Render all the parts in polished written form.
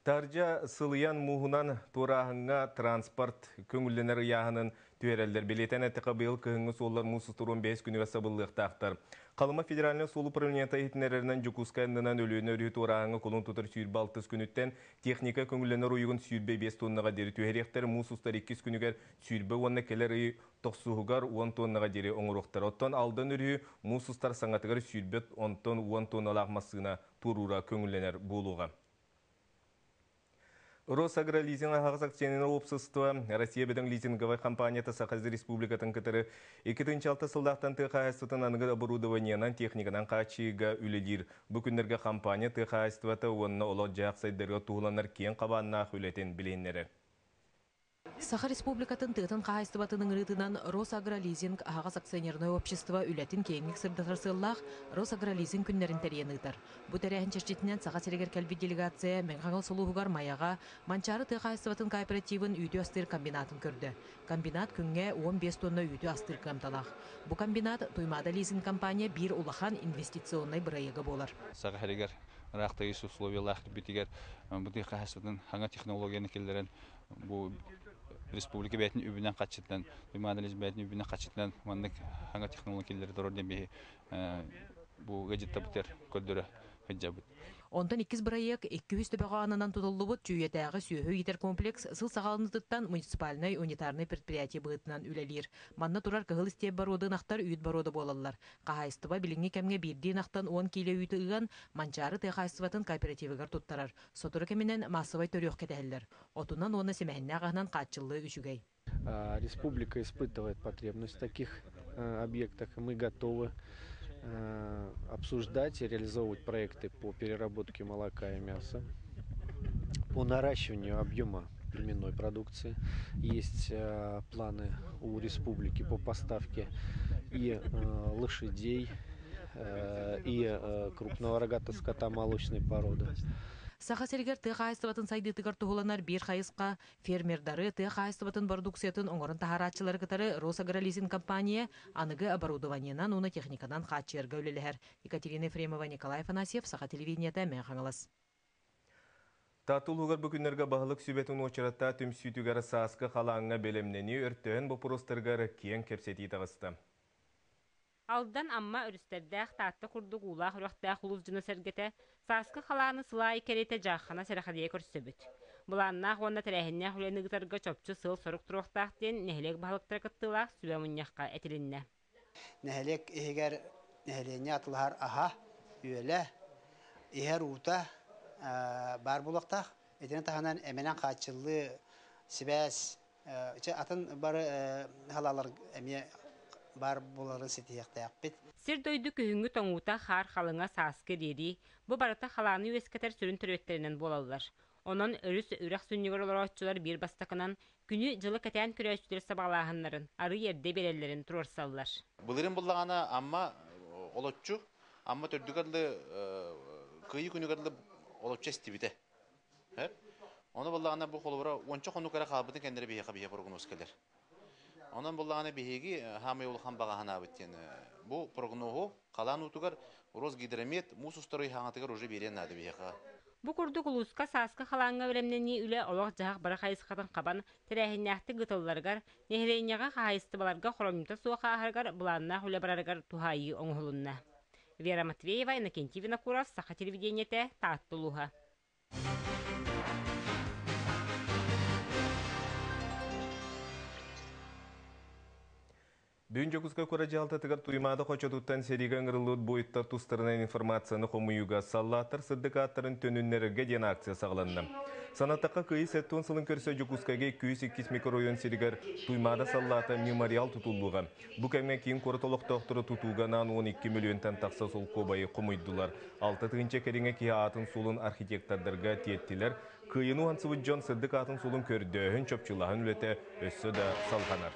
Таһырдьа сылыйан мууһунан туорааһыҥҥа транспорт көҥүллэнэр ыйааһынын түһэрэллэр. Бэлиэтээн эттэххэ, быйыл кыһыҥҥы суоллар муус устар 15 күнүгэр сабыллыахтаахтар. Халыма федеральнай суол управлениета иһитиннэрэринэн Дьокуускай аннынан Өлүөнэ өрүһү туорааһыҥҥа кулун тутар 26 күнүттэн техника көҥүллэнэр уйугун 25 тоннаҕа диэри түһэриэхтэр, муус устар иккис күнүгэр 20 уонна кэлэр ый тохсуһугар 10 тоннаҕа диэри оҥоруохтара. Оттон Алдан өрүһү муус устар саҥатыгар 20, онтон 10 тонналаах массыына туоруура көҥүллэнэр буолуоҕа. Росагролизинг аһаҕас акционернай уопсастыба Россия бөдөҥ лизинговай компанията Саха Республикатын кытары 2006 сыллаахтан тыа хаһаайыстыбатын аныгы оборудованиенан, техниканан хааччыйыыга үлэлиир. Бу күннэргэ компания тыа хаһаайыстыбата уонна олох-дьаһах сайдарыгар туһуланар киэҥ хабааннаах үлэтин билиһиннэрэр. Саха Республикатын тыатын хаһаайыстыбатын ыҥырыытынан Росагролизинг аһаҕас акционернай общество үлэтин киэҥник сырдатар сыаллаах Росагролизинг күннэрин тэрийэн ыытар. Бу тэрээһин чэрчитинэн Саха сиригэр кэлбит делегация Мэҥэ Хаҥалас улууһугар Майаҕа Манчаары тыа хаһаайыстыбатын кооперативын үүтү астыыр комбинатын көрдө. Комбинат күҥҥэ 15 тонна үүтү астыыр кыамталаах. Бу комбинат Туймаада лизинг компания биир улахан инвестиционнай бырайыага буолар. Саха сиригэр ыраах тыйыс условиялаах битигэр бу тыа хаһаайыстыбатын саҥа технологияны киллэрэн бу республика бэйэтин үбүнэн хаччытынан Туймаада бэйэтин үбүнэн хаччытынан маннык саҥа технология киллэрэ турар диэн биһи бу ыалдьыттабытыгар көрдөрө сылдьабыт. Онтон иккис бырайыак 200 төбөҕө ананан тутуллубут Чүүйэтээҕи сүөһү иитэр комплекс сыл саҕаланыытыттан муниципальнай унитарнай предприятие быһыытынан үлэлиир. Манна турар кыһыл истиэп боруода ынахтар үүт боруода буолаллар. Хаһаайыстыба билиҥҥи кэмҥэ биирдии ынахтан 10 киилэ үүтү ыан, Манчаары тыа хаһаайыстыбатын кооперативыгар туттарар. Сотору кэминэн маассабай төрүөх кэтэһэллэр. Отунан уонна симэһиннээх аһынан хааччыллыы үчүгэй. Республика испытывает потребность в таких объектах, и мы готовы обсуждать и реализовывать проекты по переработке молока и мяса, по наращиванию объема племенной продукции. Есть планы у республики по поставке и лошадей, и крупного рогатого скота молочной породы. Саха сиригэр тыа хаһаайыстыбатын сайдыытыгар туһуланар биир хайысха фермердары тыа хаһаайыстыбатын бородууксуйатын оҥорон таһаарааччылары кытары Росагролизинг компания аныгы оборудованиенан уонна техниканан хааччыйарга үлэлэһэр. Екатерина Ефремова, Николай Афанасьев, Саха телевидениета, Мэҥэ Хаҥалас. Таатта улууһугар бу күннэргэ баһылык сүбэтин уочараттаах түмсүүтүгэр сааскы халааҥҥа бэлэмнэнии өртөөһүн боппуруостарыгар киэҥ кэпсэтии таҕыста. Алдан, Амма өрүстэрдээх, Таатта курдук уулаах үрэхтээх улуус дьоно-сэргэтэ сааскы халааны сыл аайы кэриэтэ дьааххана сэрэхэдийэ көрсөбүт. Былааннаах уонна тэрээһиннээх үлэни ыытарга чопчу сыал-сорук туруохтаах диэн нэһилиэк баһылыктара кыттыылаах сүбэ мунньахха этилиннэ. Нэһилиэк иһигэр нэһилиэнньэ атылаһар аһа, үөлэ, иһэр уута баар буолуохтаах. Итини таһынан эминэн хааччыллыы, сибээс, атын бары халаалар эмиэ баар буоларын ситиһиэхтээхпит. Сир-дойду күһүҥҥү тоҥуута, хаар халыҥа, сааскы ириэрии бу барыта халааны үөскэтэр сүрүн төрүөттэринэн буолаллар. Онон өрүс үрэх сүнньүгэр олорооччулар биир бастакынан күнү-дьылы кэтээн көрөөччүлэр сабаҕалааһыннарын арыый эрдэ биэрэллэрин туруорсаллар. Былырыын буллаҕына Амма олоччу, Амма төрдүгэр дылы Кыайыы күнүгэр дылы олоччу эстибитэ. Ону буллаҕына бу холобура уонча хонук эрэ хаалбытын кэннэ биһиэхэ биһиэхэ прогноз кэлэр. Онон буллаҕына биһиги хаамай улахан баҕа санаабыт диэн бу прогноһу халаан уутугар Росгидромет муус устар ый хаҥатыгар уже биэриэн наада биһиэхэ. Бу курдук улууска сааскы халааҥҥа бэлэмнэнии үлэ олох-дьаһах бары хайысхатын хабан, тэрээһиннээхтик ыытылларыгар, нэһилиэнньэҕэ хаһаайыстыбаларга хоромньута суох ааһарыгар былааннаах үлэ барарыгар туһаайыы оҥоһулунна. Вера Матвеева, Иннокентий Винокуров, Саха телевидениетэ, Таатта улууһа. Бүгүн Дьокуускай куорат дьаһалтатыгар Туймаада хочотуттан сэриигэ ыҥырыллыбыт буойуттар тустарынан информацияны хомуйууга саллааттар сырдык ааттарын төнүннэрэргэ диэн акция саҕаланна. Санаттахха, Кыайыы 70 сылын көрсө Дьокуускайга 202 микрорайон сиригэр Туймаада саллаата мемориал тутуллуоҕа. Бу кэмҥэ киин куорат олохтоохторо тутууга анаан 12 мөлүйүөнтэн тахса солкуобайы хомуйдулар. 6 тыһыынча кэриҥэ киһи аатын-суолун архитектордарга тиэртилэр. Кыайыыны уһансыбыт дьон сырдык аатын-суолун көрдөөһүн, чопчулааһын үлэтэ өссө да салҕанар.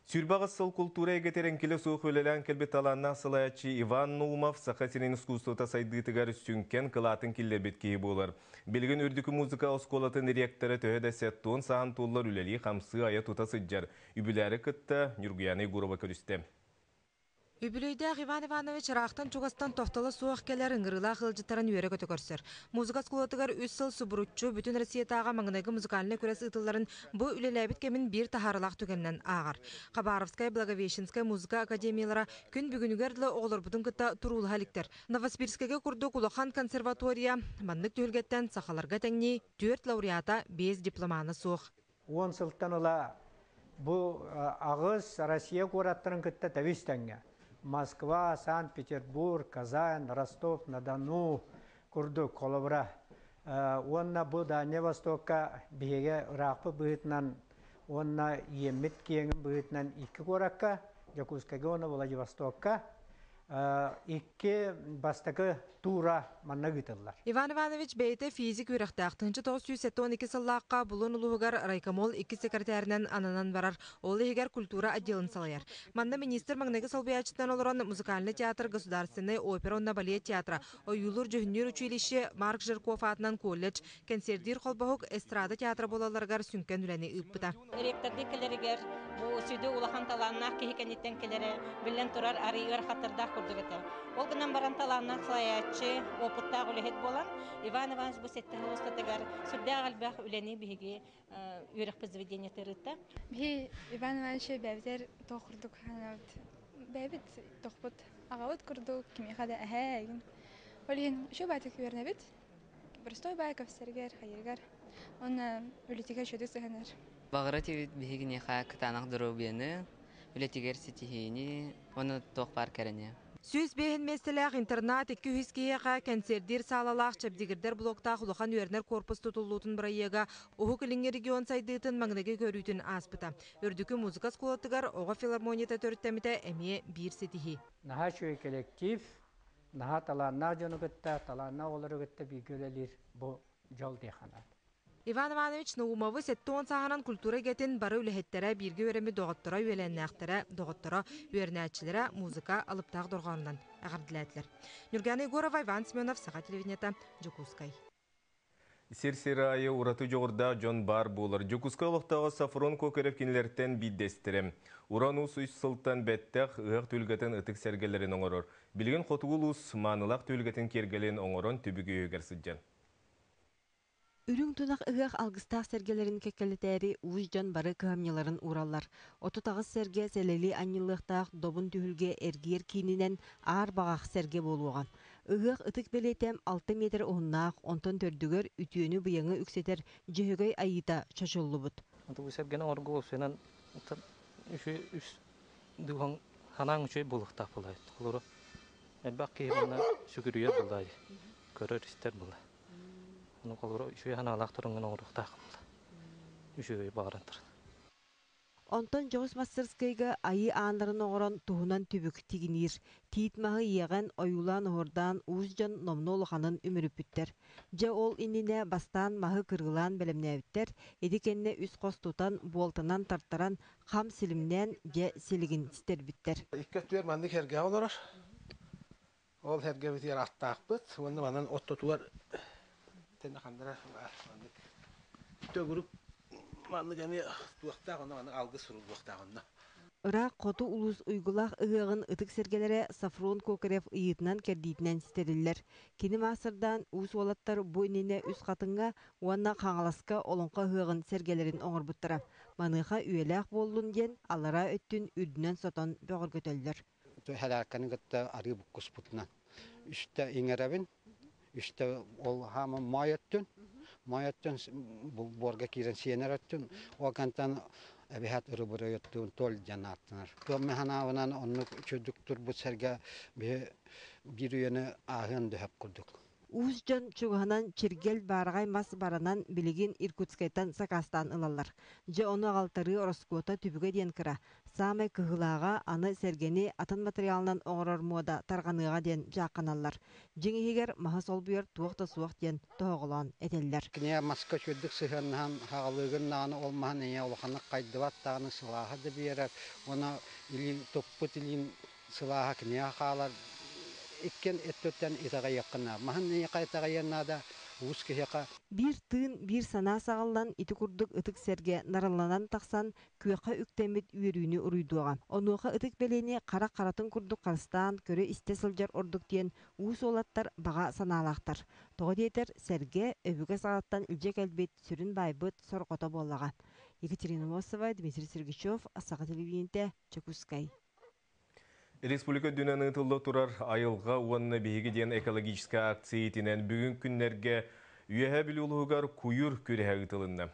28 сыл култуура эйгэтигэр эҥкилэ суох үлэлээн кэлбит талааннаах салайааччы Иван Наумов Саха сирин искусствота сайдыытыгар сүҥкэн кылаатын киллэрбит киһи буолар. Билигин Үрдүкү музыка оскуолатын ректора төһө да 70 сааһын туоллар үлэлии-хамсыы айа-тута сылдьар. Үбүлээри кытта Ньургуяна Егорова көрүстэ. Үбүлүөйдээх Иван Иванович ыраахтан чугастан тохтоло суох кэлэр ыҥырыылаах ыалдьыттарын үөрэ-көтө көрсөр. Музыка оскуолатыгар үс сыл субуруччу бүтүн Россиятааҕы маҥнайгы музыкальнай күрэс ыытылларын бу үлэлээбит кэмин биир таһаарыылаах түгэнинэн ааҕар. Хабаровскай, Благовещенскай музыка академиялара күн бүгүнүгэр дылы оҕолорбутун кытта туруулаһа иликтэр. Новосибирскайга курдук улахан консерватория маннык түһүлгэттэн сахаларга тэҥнии түөрт лауреата, биэс дипломана суох. 10 сылтан ыла бу аҕыс Россия куораттарын кытта тэбис тэҥҥэ Москва, Санкт-Петербург, Казань, Ростов-на-Дону курдук холобура уонна бу Дальний Востокка биһиги ыраахпыт быһыытынан уонна иэммит киэҥин быһыытынан икки куоракка Дьокуускайга уонна Владивостокка икки бастакы туура манна ыытыллар. Иван Иванович бэйэтэ физик үөрэхтээх. 1972 сыллаахха Булун улууһугар райкомол иккис секретарынан ананан барар. Ол иһигэр культура отделын салайар. Манна министр маҥнайгы солбуйааччытынан олорон музыкальный театр, государственнай опера уонна балет театра, ойуулуур-дьүһүннүүр училище, Марк Жирков аатынан колледж, кэнсиэрдиир холбоһук, эстрада театра буолалларыгар сүҥкэн үлэни ыыппыта. Ректордыы кэлэригэр бу сүдү улахан талааннаах киһи кэнниттэн кэлэрэ биллэн турар арый ыарахаттардаах курдук этэ. Ол гынан баран талааннаах салайааччы, опыттаах үлэһит буолан Иван Иванович бу сэттэ сыл устатыгар сүрдээх элбэх үлэни биһиги үөрэхпит заведениетыгар ыытта. Биһи Иван Иванович бэйэбитэр туох курдук бэйэбит тохпут аҕабыт курдук кимиэхэ да эһээ игин. Ол иһин үчүгэй баайтык үөрэнэбит. Простой баай көпсөргөр, хайырыгар уонна үлэтигэр үчүгэйдик сыһынар. Баҕара тибит биһигиниэхэ кытаанах доруобуйаны, үлэтигэр ситиһиини уонна туох баар кэрэни. 105 миэстэлээх интернат икки үһүс киһиэхэ кэнсиэрдиир саалалаах чэбдигирдэр блоктаах улахан үөрэнэр корпус тутуллуутун бырайыага Уһук Илиҥҥи регион сайдыытын маҥнайгы көрүүтүн ааспыта. Үрдүкү музыка оскуолатыгар оҕо филармонията төрүттэммитэ эмиэ биир ситиһии. Наһаа үчүгэй коллектив, наһаа талааннаах дьону кытта, талааннаах оҕолору кытта бииргэ үлэлиир бу дьол диэххэ наада. Иван Иванович Наумовы 70 сааһынан культура эйгэтин бары үлэһиттэрэ, бииргэ үөрэммит доҕотторо, үөлээннээхтэрэ, доҕотторо, үөрэнээччилэрэ музыка алыптаах дорҕоонунан эҕэрдэлээтилэр. Нюргана Егорова, Иван Семенов, Саха телевидениета, Дьокуускай. Сир-сир аайы ураты дьоҕурдаах дьон баар буолар. Дьокуускай олохтооҕо Сафрон Кокарев кинилэртэн биирдэстэрэ. Уран уус үс сылтан бэттэх ыһыах түһүлгэтин ытык сэргэлэрин оҥорор. Билигин хотугу улуус маанылаах түһүлгэтин киэргэлин оҥорон түбүк үөһүгэр сылдьар. Үрүҥ тунах ыһыах алгыстаах сэргэлэрин кэккэлэтээри уус дьон бары кыһамньыларын уураллар. 38 сэргэ сэлэлии анньыллыахтаах добун түһүлгэ эргийэр киининэн Аар баҕах сэргэ буолуоҕа. Ыһыах ытык бэлиэтэ алта миэтэрэ уһуннаах, онтон төрдүгэр үтүөнү-быйаҥы үксэтэр Дьөһөгөй айыыта чочуллубут. Бу сэргэни оҥорго уопсайынан үс дууһаҥ санааҥ үчүгэй буолуохтаах буолаайт. Холобура, элбэх киһи манна сүгүрүйэр буоллаай, көрөр-истэр буолла. Ону холобура үчүгэй санаалаах тураҥҥын оҥоруохтаах буолла. Үчүгэй баҕаран туран. Онтон дьоҕус мастарыскыайга айыы ааннарын оҥорон туһунан түбүк тигиниир. Тиит маһы иэҕэн, ойуулаан-оһуордаан уус дьон номнуо улаханын үмүрүппүттэр. Дьэ ол иннинэ бастаан маһы кырыылаан бэлэмнээбиттэр, ити кэннэ үс хос тутан, буолтанан тартаран, хам силимнээн, дьэ силигин ситэрбиттэр. Икки өттүгэр маннык эргэ олорор. Ол эргэбитигэр аттаахпыт уонна манан оттотугар тэнэ хандара маннык төгүрүк маннык эмиэ туохтаах онно маннык алгыс суруллуохтаах онно. Ыраах хоту улуус уйгулаах ыһыаҕын ытык сэргэлэрэ Софрон Кокарев ыйыытынан-кэрдиитинэн ситэриллэр. Кини маастардаан уус уолаттар бу иннинэ Үс Хатыҥҥа уонна Хаҥаласка Олоҥхо ыһыаҕын сэргэлэрин оҥорбуттара. Маныаха үйэлээх буоллун диэн аллараа өттүн үрдүнэн сотон бөҕөргөтөллөр. Сэлээркэни кытта арыы буккуспутунан үстэ иҥэрэбин, үстэ ол хаама моой өттүн, моой өттүн буорга киирэн сиэнэр өттүн, ол кантан эбиһэт ырыбырый өттүн толь диэн ааттанар. Туом ханаабынан оннук үчүдүк турбут сэргэ биир үйэни ааһыан дөһөп курдук. Уус дьон чугаһынан чиргэл баараҕай мас баранан билигин Иркутскайтан сакаастаан ылаллар. Дьэ ону аҕалтарыы ороскуота түбүгэ диэн кыра. Саамай кыһыылааҕа аны сэргэни атын матырыйаалынан оҥорор муода тарҕаныаҕа диэн дьаахханаллар. Дьиҥ иһигэр маһы солбуйар туох да суох диэн тоһоҕолоон этэллэр. Кинигэ маска үчүгэйдик сыһыаннаһан хаҕалыыгын даҕаны ол маһын ийэ улаханнык хайдыбат даҕаны сылааһы да биэрэр уонна илиин туппут илиин сылааһа киниэхэ хаалар иккиэн өттүттэн итэҕэйиэххэ наада. Маһын эйиэхэ итэҕэйиэн наада, Уус киһиэхэ. Биир тыын, биир санаа саҕыллан, ити курдук ытык сэргэ нарылланан тахсан, күөххэ үктэммит үөрүүнү уруйдуоҕа. Онуоха ытык бэлиэни харах харатын курдук харыстаан, көрө-истэ сылдьар ордук диэн уус уолаттар баҕа санаалаахтар. Тоҕо диэтэр, сэргэ, өбүгэ саҕаттан илдьэ кэлбит сүрүн баайбыт сорҕото буоллаҕа. Екатерина Мосова, Дмитрий Сергучев, Саха телевидениетэ, Дьокуускай. Республика үрдүнэн ыытылла турар Айылҕа уонна биһиги диэн экологическай акция иитинэн бүгүн күннэргэ Үөһээ Бүлүү улууһугар куйуур күрэһэ ыытылынна.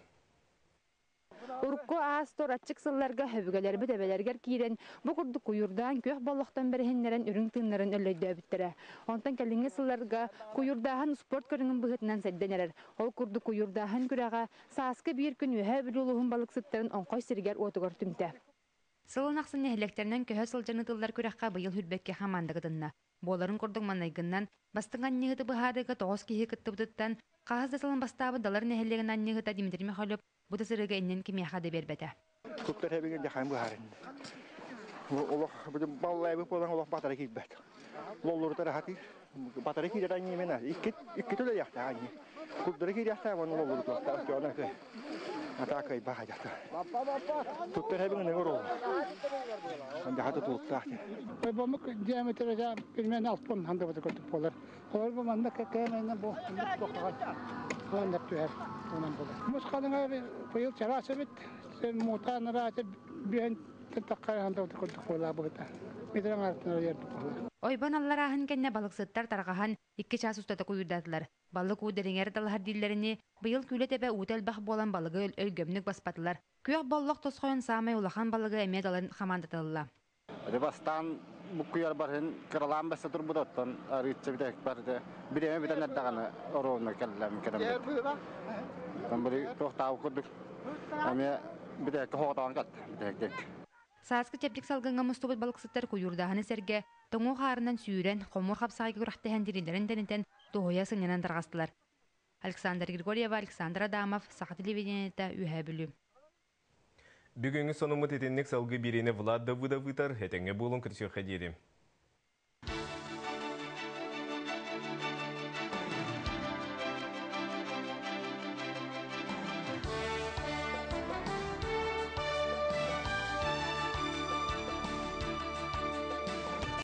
Урукку аас-туор аччык сылларга өбүгэлэрбит эбэлэригэр киирэн, бу курдук куйуурдаан күөх боллохтон бэриһиннэрэн үрүҥ тыыннарын өллөйдөөбүттэрэ. Онтон кэлиҥҥи сылларга куйуурдааһын успуорт көрүҥүн быһыытынан сайдан эрэр. Ол курдук куйуурдааһын күрэҕэ сааскы биир күн Үөһээ Бүлүү улууһун балыксыттарын оҥхой сиригэр-уотугар түмтэ. Сылын ахсын нэһилиэктэринэн көһө сылдьан ыытыллар күрэххэ быйыл Хүрбэккэ хамаанда кытынна. Буоларын курдук маннайгыннан бастыҥ анньыһыты быһаарыыга тоҕус киһи кыттыбытыттан хаһыс да сылын бастаабыт Далар нэһилиэгин анньыһыта Дмитрий Михайлов бу да сырыыга иннин кимиэхэ да биэрбэтэ. Туттар эбигин дьахайын быһаарын. Олох баллайбыт буолан олох батара киирбэт. Лоллурутар хатыыр. Батара киирэр анньымена. Икки икки төлөйөхтөөх анньы. Курдары киириэхтээх уонна лоллурутуохтаах. Дьоно атаа кыайбах адьата. Туттар эбигин ыгыр ол. Дьаха тутулуктаах. Бомук диаметры примерно 60 хандыбыты көрдүк болар. Олор бу манна кэкээмэнэ бу туохаҕа түһэр онон болар. Мус халыҥа быйыл чараас эбит. Муутаан ыраата бүөн таххайхандабыты көрдүк буолаа быһыта. Метрен артына ердик буолар. Ойбон алларааһын кэннэ балыксыттар тарҕаһан икки чаас устата куйуурдаатылар. Балык уу дириҥэр далаһар дииллэрини быйыл күүлэ тэбэ уута элбэх буолан балыгы өлгөмнүк баспатылар. Күөх боллох тосхойон саамай улахан балыгы эмиэ далан хамаандатылла. Ити бастаан буккуйар барыһын кыралаан бэссе турбут оттон арыычча бүтэһик барыта бириэмэ бүтэн эрдэҕинэ оруобуна кэллэм кэлэммит. Оттон били туохтаабыт курдук эмиэ бүтэһиккэ хоҕотоон кэлтэ бүтэһик Сааскы чэбдик салгыҥҥа мустубут балыксыттар куйуурдааһыны сэргэ тоҥуу хаарынан сүүрэн, хомуур хапсаҕайга күрэхтэһэн тириилэрин тэнитэн, туһуйа сынньанан тарҕастылар. Александр Григорьева, Александр Адамов, Саха телевидениета, Үөһээ Бүлүү. Бүгүҥҥү сонуммут итинник салгыы биэриини Влад Давыдов ыытар. Этэҥҥэ буолуҥ, көрсүөххэ диэри.